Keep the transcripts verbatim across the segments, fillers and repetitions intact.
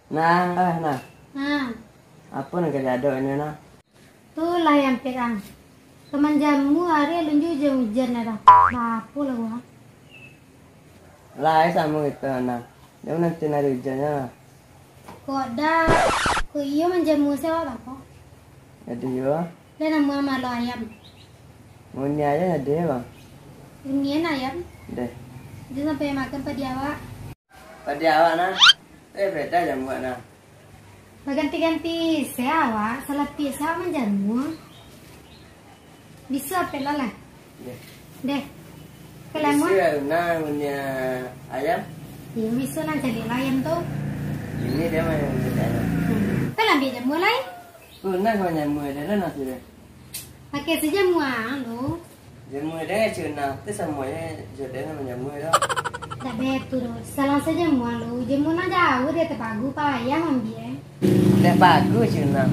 Nah, eh, nah. Nah. Apo nan ka diadok inyo, nah? Tu lah yang pek ang. Ka manjamu ari alun jo ujan-ujan dah. Bapo lah wang. Lai samo kito, nah. Jan mananti ari ujannyo, nah. Kok dak, kok iyo manjamu se awak bapo? Jadi yo. Dah namuah malo ayam. Munyi ayam jadi, Bang. Munyian ayam. Deh. Jan sampai makan padi awak. Padi awak, nah. Eh, beda jamu, nah. Baganti-ganti se awak, salapik se awak manjamu. Biso apek lah, lah. Deh. Deh. Kalamun. Biso, nah, munyi ayam. Iyo, biso, nah, caliak lah ayam tu. Ini dia mah yang caliak ayam. Hmm. Kan ambiak jamu lai. Pernah kau jamu ada lah nasi deh. Pakai saja muang lo. Jamu deh, cuna tu samuanya jodoh sama jamu tu. Tak betul doh. Salah saja muang lo. Jamu nak jauh dia terpagu payah ambil. Dah bagus cuna.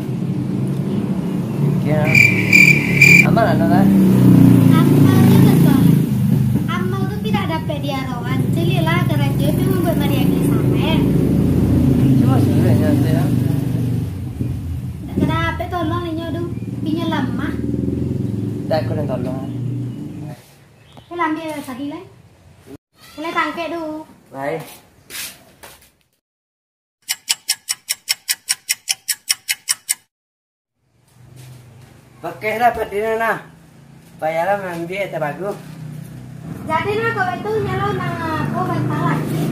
Kira amal anu lah. Amal tu betul. Amal tu tidak dapat diaraukan. Celilah kerja tu membuat mariaga sampai. Cuma sebenarnya tu ya. Dak ka dapek tolong inyo tu. Inyo lamah. Dak, aku nan tolong. Kau lah ambil tadi lai. Kau lah tangkek tu. Lai. Pakai lah padi nah. Payahlah maambiak tabagu. Jadi nah, kok itu nyalo nang, ah, ko bantal lagi.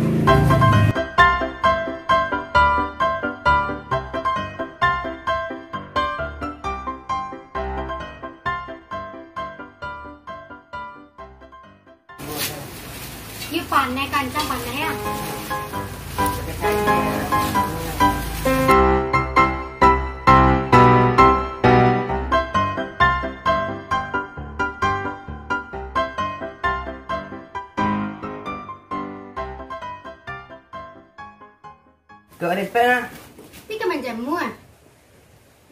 Iyo paneh, kancang paneh ya. Kok repek, nak? Pi ka manjamu, ah?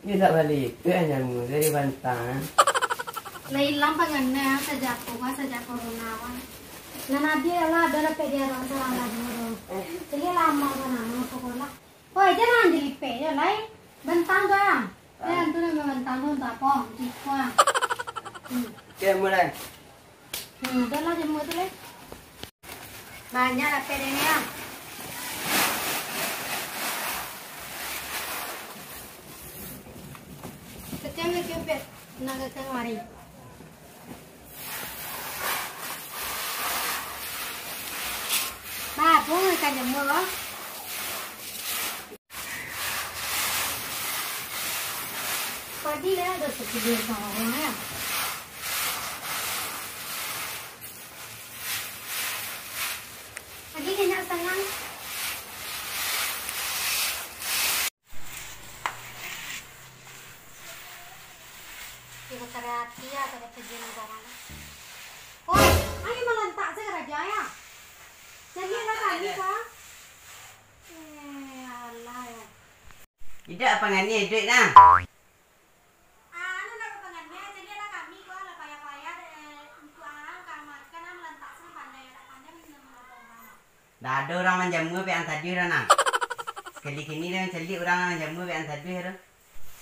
Iyo, dak baliak, itu nan jamu dari bantang. Lah ilang panganai sajak ko, sajak corona, wah. Nan ado lah, ado lah pek di arang salah dulu. Jadi lamo ko namo pokoknya. Oi, jan jelipek yo, lai. Bantang tu, ah. Ah. Eh, tu lah bantang tu, tak apa. Jiko, ah. Hmm. Oke, mulai. Hmm, dah lah jamu tu, lai. Banyak lapeh dek ni, ah. Kecil ni cupet. Nak kecil mari. Babu ikan jamu, loh. Padi lah dah sakit dia sama orang, ya. Lagi kena setengah. Ibu karati ya, kada tujuan ajaran. Oi, ayo malantak saja karaja, ya. Jadi lah kami, Kak. Eh, alah, ya. Idak apa ngani duit nah. Anu, nak bapangan, caliaklah kami ko, lah payah-payah dek untuak ang ka makan, ang malantak se pandai, dak pandai manolong urang. Dak ado urang manjamu pek ang tadi urang nah. Sakali kini dek ang caliak urang manjamu pek ang tadi tu.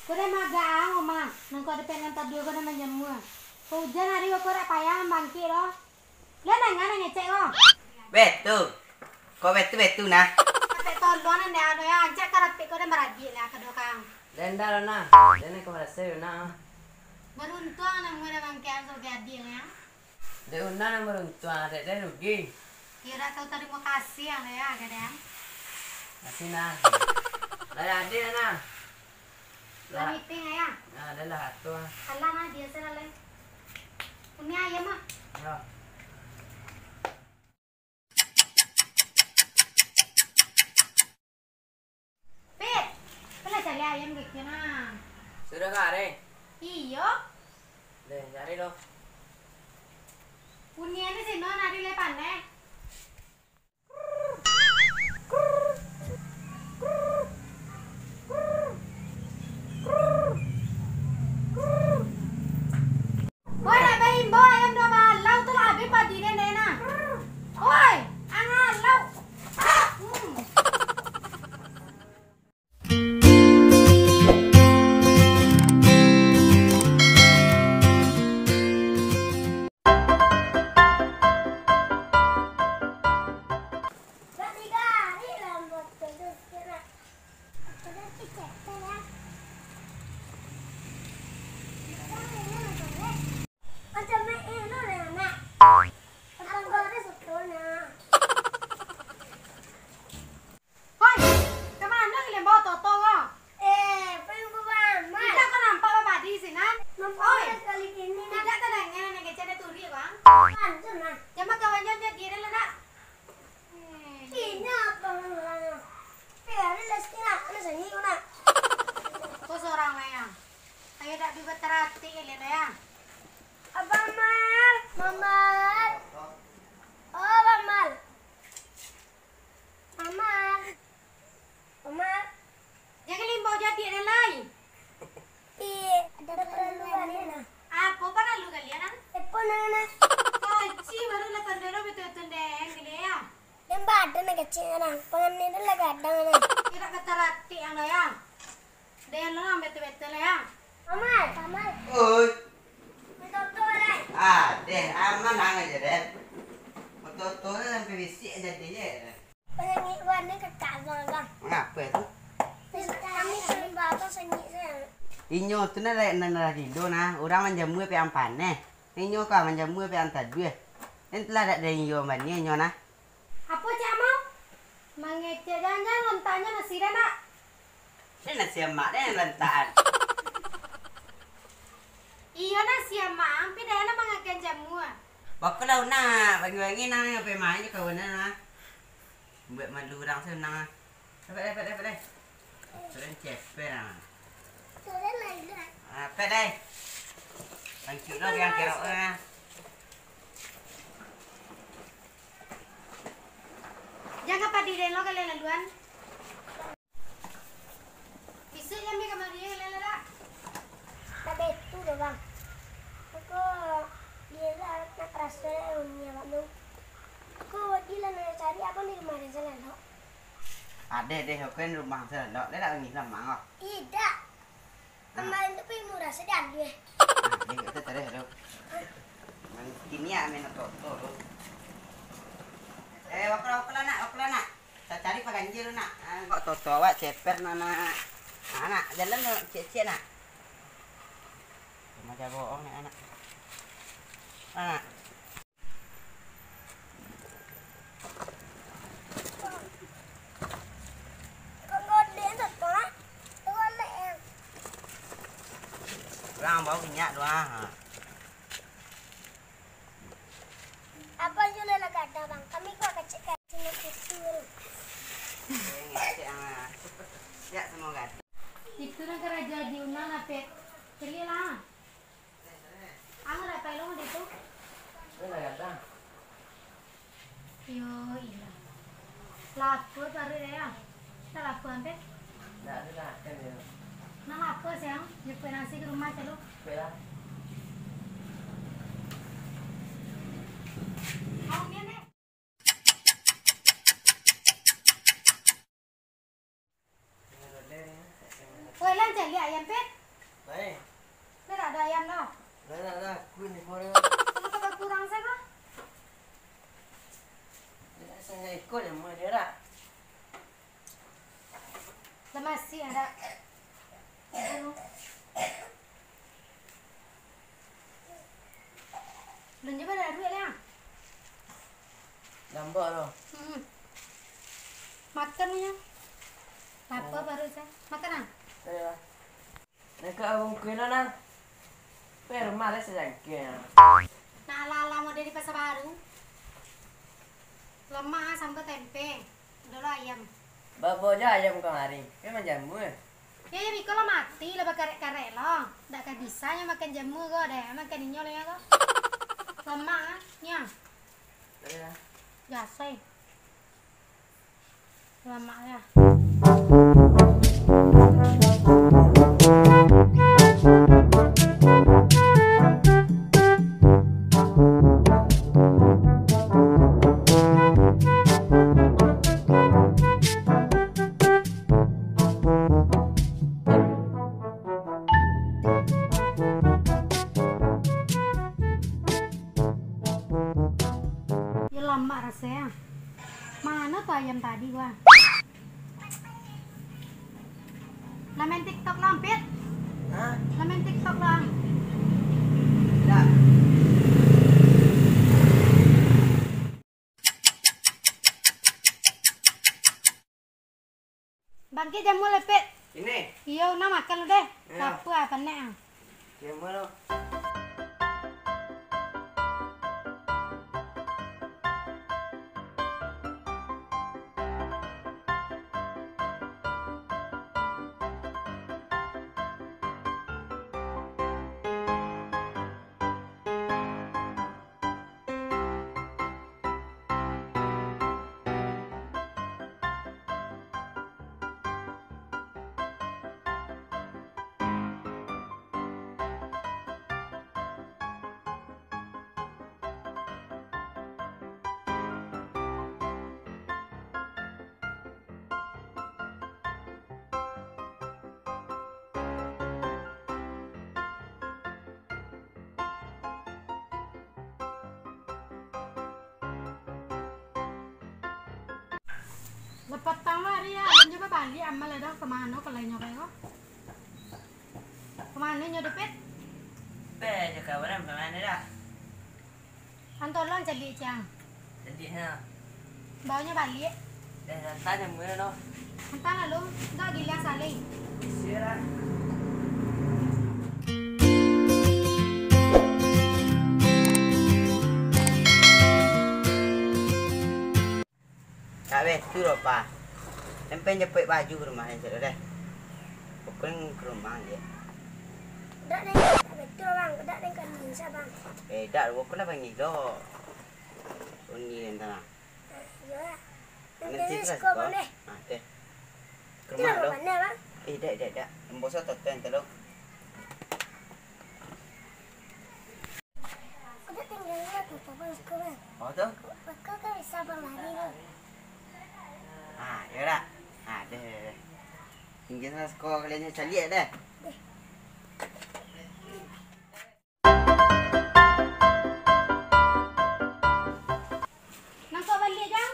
Ko dek maga ang, Oma, nang ko ado pek ang tadi ko dek manjamu. Ko ujan hari ko dak payah ang bangkik doh. Lah, nanya, nanya, cek, ko. Betu. Kok betu-betu, nah? Mintak tolong, nanya, anu, ya, ancak karapik ko dah maradiak lah, ka dorang. Denda lo, nah. Denda ko marasa, yo, nah. Baruntuang, nah, mangana bangkian so gadil, ya. Dek Una nan baruntuang, dek, dek rugi. Yo, dak tahu tarimo kasih, ya, gadang. Kasih, nah. Lah, jadi, nah. Lah. Lah meeting, Ayah. Nah, dah lah, atuh, ah. Alah, nah, biasa lah, Leng. Uni ayam, ah. Yo. Pit, kau lah cari ayam kecil, nah. Sudah ka, Reng? Iyo. Deh, cari lo. Uni ini sih, non, hari le paneh. Woi, nak baimbau ayam dua balau tu lah habis padi nenek nah. Woi, ang alau. Hmm. Kecik nah, pangan ni tu lah gadang nah. Kira kata ratik yang dah ya. Dia lo nang betul-betul ya. Amal, Amal. Oi. Betul-betul lah. Ah, deh, aman aja deh. Betul-betul lah sampai bisik jadi je. Pangan ni buat ni kecak abang, abang. Mangapa tu? Kami sering bawa sengit saya. Inyo tu nah, nan lah tido nah, urang manjamu pe ang paneh. Inyo ka manjamu pe ang taduah. Nan telah dak dari inyo bani inyo nah. Apo cak mau? Mangecek jangan-jangan lontaknyo nasi dah nak. Ini nasi amak deh yang lantakan. Iyo nasi amak, ampi dah nak mangakan jamu ah. Bako lah nak, bagi-bagi nang apa main je kawan nah. Buat malu urang tu nang ah. Dapat, dapat, dapat, dapat. Keren ceper ah. Keren lah, Indra. Ah, pet deh. Tangkip lo yang kerok ah. Jangan padi den lo kalian laluan. Bisa jambi kamari ya kalian lah. Tak betul doh, Bang. Aku dia lah nak kerasa uni abang tu. Aku dia lah nak cari abang di rumah dia sana, dok. Ado deh, aku kan rumah salalok. Dah tak nangih lama kok. Idak. Kemarin tu pi murah sedang deh. Nah, ni kita terus tu. Main kini ya main toto tu. Eh, wakala, wakala nak, wakala nak. Kita cari paganjil nak. Ah, kok toto awak ceper nak, nak. Ah, nak, jalan tu, cek-cek nak. Macam bohong ni anak. Nak. Urang bau minyak tu ah. Apa yo lah kata bang, kami kok kecil-kecil kecil. Ngecek ah. Siap semua kan. Itu nah karajo di Unang, Pet. Celiak lah. Ang rapai lo di tu. Yo, ilah. Lapar baru deh, ya. Kita lapar, Pet. Ndak ado lah, kan, ya. Nah, lapar siang. Jemput nasi ke rumah, calo. Oke lah. Ang ni, Nek. Woi, Lan, caliak ayam, Pet. Baik. Dah tak ada ayam dah. Dah, dah, dah. Kuih ni, kuah dia. Kamu tak kurang, siapa? Dia tak sengaja ikut yang mulia dia, tak? Lah masih ada. Belum juga dah duit lah. Lambat lah. Hmm. Makan ni. Apa baru saya? Makan ah? Iya. Nak ke abang kuih lo nah. Perma lah sajangkir. Nak lala model di Pasar Baru. Lemak ah, sambal tempe. Dulu ayam. Babo jo ayam kamari. Kan manjamu eh. Ya, ya, biko lah mati lah bakarek-karek lo. Ndak ka bisa nyo makan jamu ko deh. Makan inyo lah ko. Lemak ah, nyo. Iya. Biasa eh. Lemak ya. Yo lamak rasonyo. Mano tu ayam tadi, wah? Lah main TikTok lah, Pit? Hah? Lah main TikTok lah. Dak. Bangkit jamu lepet. Ini. Iyo, nak makan lu deh. Iyo. Lapar ah, panek ah. Jamu lu. Lah patang lah, Ria. Alun jo babaliak, Amal dah ka mano ka lainyo ko? Ka mano nyo, Depit? Pe, jo kawan, ka mano dah? Antolong caliak, Cang. Caliak, ha. Baonyo baliak. Eh, santai nyo mano no. Santai lah, Lum. Dak giliang saling. Sialah. Tak betul apa. Sampai jepit baju ke rumah ni, deh. Pokoknya ke rumah je. Dak, Deng. Tak betul, Bang. Dak, Deng, kan bisa, Bang. Eh, dak, pokoknya panggil lo. Undi dan tanah. Nah, iyalah. Nanti nanti terus sekolah, Bang, deh. Ah, deh. Ke rumah lo. Mana, Bang? Eh, dak, dak, dak. Embosa toten telo. Aku tinggal di atas, Bang, sekolah. Oh, tu? Aku kan bisa, Bang, lari ni. Ah, ya dak? Ah, deh, deh, deh. Tinggal sana sekolah kalian caliak deh. Deh. Nangkok baliak, Jang?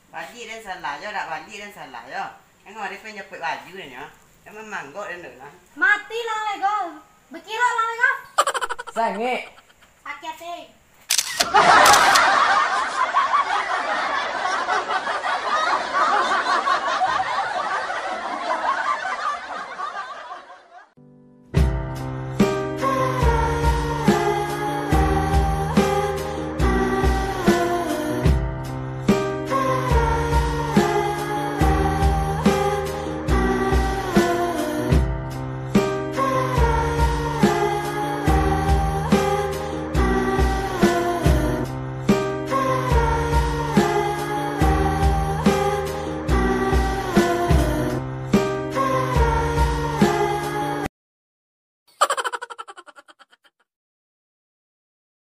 Baliak den salah jo, dak baliak den salah jo. Yang kemarin pengen jepit baju den nyo. Yang memanggok den tu lah. Mati lah lego. Bekirok lah lego. Sangek. Sakit hati.